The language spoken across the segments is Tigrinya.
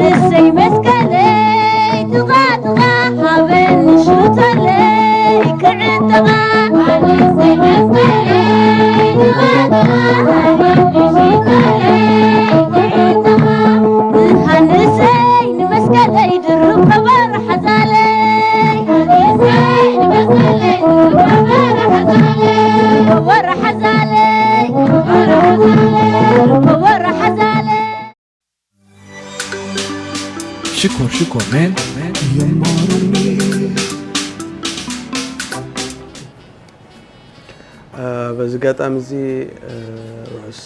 እሰይ መስቀለይ ጥቓ ጥቓ ሃበኒ ሽቶለይ ክዕጠቓ። እሰይ መስቀለይ ጥቓ ጥቓ ሃበኒ ሽቶለይ ክዕጠቓ። ዮሃንሰይ ንመስቀለይ ድርብ ከበሮ ሓዛለይ። ዮሃንሰይ ንመስቀለይ ድርብ ከበሮ ሓዛለይ። ከበሮ ሓዛለይ። ከበሮ ሓዛለይ። ሽኮር ሽኮር man. በዚ ኣጋጣሚ እዚ ርሑስ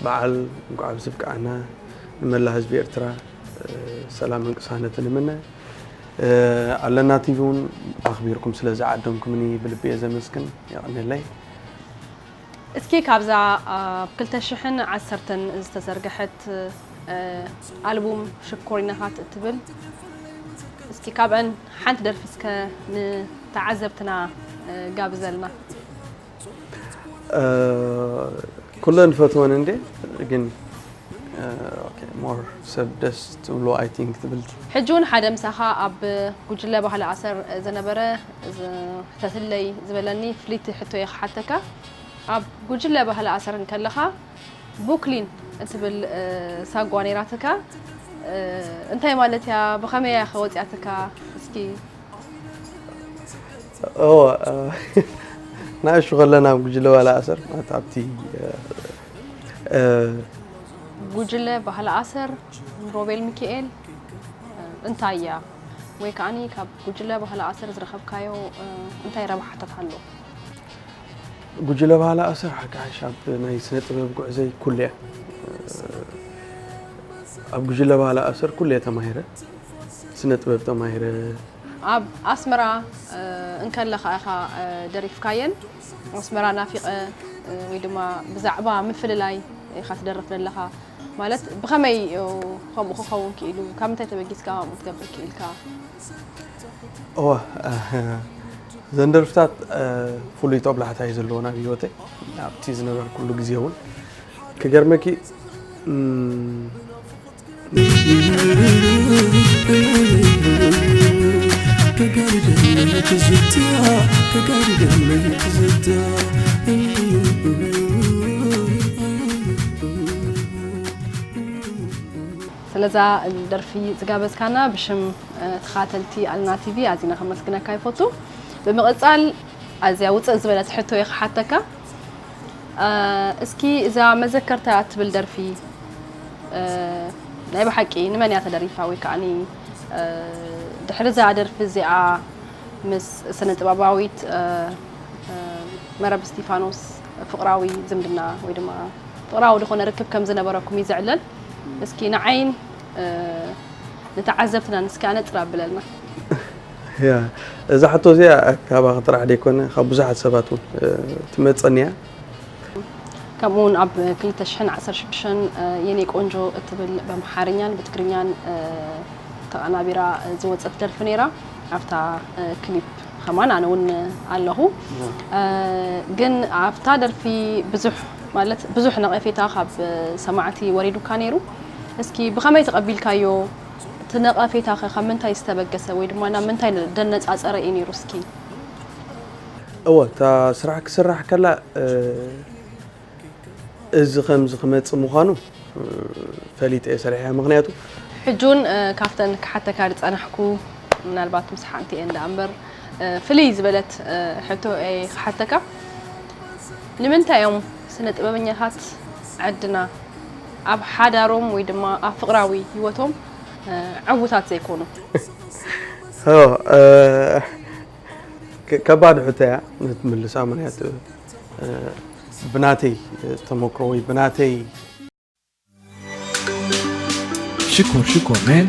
በዓል እንኳዕ ኣብዚ ብቅዓና። ንመላ ህዝቢ ኤርትራ ሰላምን ቅሳነትን እምነ። ኣለና ቲቪ እውን ኣኽቢርኩም ስለ ዝዓደምኩምኒ ብልቢ እየ ዘመስግን። የቐንየለይ። እስኪ ካብዛ ኣብ ክልተ ሽሕን ዓሰርተን ዝተዘርግሐት ኣልቡም ሽኮሪናታት እትብል እስኪ ካብአን ሓንቲ ደርፊ እስከ ንተዓዘብትና ጋብዘልና። ኩለን ንፈትወን እንዴ ግን more ሰብ ደስ ትብሎ I think ትብል። ሕጂ እውን ሓደ ምሳኻ ኣብ ጉጅለ ባህሊ ኣሰር ዝነበረ ሕተትለይ ዝበለኒ ፍልይቲ ሕቶ እየ ክሓተካ። ኣብ ጉጅለ ባህሊ ኣሰር እንከለኻ ቡክሊን እትብል ሳጓ ነይራትካ፣ እንታይ ማለት እያ? ብኸመይ እያ ከወፂኣትካ? እስኪ እወ ንእሽቱ ከለና ኣብ ጉጅለ ባህሊ ኣሰር ማለት ኣብቲ ጉጅለ ባህሊ ኣሰር ሮቤል ሚካኤል እንታይ እያ? ወይ ከዓኒ ካብ ጉጅለ ባህሊ ኣሰር ዝረኸብካዮ እንታይ ረብሓታት ኣሎ? ጉጅለ ባህሊ ኣሰር ሓካሽ ኣብ ናይ ስነ ጥበብ ጉዕዘይ ኩሉ እያ። ኣብ ጉጅለ ባህሊ ኣሰር ኩሉ እየ ተማሂረ። ስነ ጥበብ ተማሂረ። ኣብ ኣስመራ እንከለኻ ኢኻ ደሪፍካየን? ኣስመራ ናፊቐ ወይ ድማ ብዛዕባ ምፍልላይ ኢኻ ትደርፍ ዘለኻ? ማለት ብኸመይ ከምኡ ክኸውን ክኢሉ? ካብ ምንታይ ተበጊስካ ከምኡ ክትገብር ክኢልካ? እወ እዘን ደርፍታት ፍሉይ ጦብላሕታ እዩ ዘለወን ኣብ ህይወተይ ኣብቲ ዝነበርኩሉ ግዜ እውን ክገርመኪ ስለዛ ደርፊ ዝጋበዝካና ብሽም ተኻተልቲ ኣልና ቲቪ ኣዚና ከመስግነካ ይፈቱ። ብምቕጻል ኣዝያ ውፅእ ዝበለት ሕቶ እየ ክሓተካ። እስኪ እዛ መዘከርታ እትብል ደርፊ ናይ ብሓቂ ንመን እያ ተደሪፋ ወይ ከዓኒ ድሕሪ እዛ ደርፊ እዚኣ ምስ ስነ ጥበባዊት መረብ እስቲፋኖስ ፍቕራዊ ዝምድና ወይ ድማ ፍቕራዊ ዝኾነ ርክብ ከም ዝነበረኩም እዩ ዝዕለል። እስኪ ንዓይን ንተዓዘብትና ንስኪ ኣነጽር ኣብለልና። ያ እዛ ሕቶ እዚኣ ካባኺ ጥራሕ ደይኮነ ካብ ብዙሓት ሰባት እውን ትመጸኒ እያ። ከምኡ እውን ኣብ ክልተ ሽሕን ዓሰርተ ሽዱሽተን የኔ ቆንጆ እትብል በምሓርኛን ብትግርኛን ተቐናቢራ ዝወፀት ደርፊ ነይራ። ኣብታ ክሊፕ ከማን ኣነ እውን ኣለኹ። ግን ኣብታ ደርፊ ብዙሕ ማለት ብዙሕ ነቐፌታ ካብ ሰማዕቲ ወሪዱካ ነይሩ። እስኪ ብኸመይ ተቐቢልካዮ? እቲ ነቐፌታኸ ካብ ምንታይ ዝተበገሰ ወይ ድማ ናብ ምንታይ ደነፃፀረ እዩ ነይሩ? እስኪ እወ እታ ስራሕ ክስራሕ ከላ እዚ ከምዚ ክመፅእ ምዃኑ ፈሊጠ እየ ሰሪሐ። ምኽንያቱ ሕጂ እውን ካብተን ክሓተካ ዝፀናሕኩ ምናልባት ምስ ሓንቲ እየ እንዳ እምበር ፍልይ ዝበለት ሕቶ እየ ክሓተካ። ንምንታይ እዮም ስነ ጥበበኛታት ዓድና ኣብ ሓዳሮም ወይ ድማ ኣብ ፍቕራዊ ህይወቶም ዕዉታት ዘይኮኑ? ከባድ ሕቶ እያ ንትምልሳ። ምክንያቱ ብናተይ ተመክሮ ወይ ብናተይ ሽኮር ሽኮር man.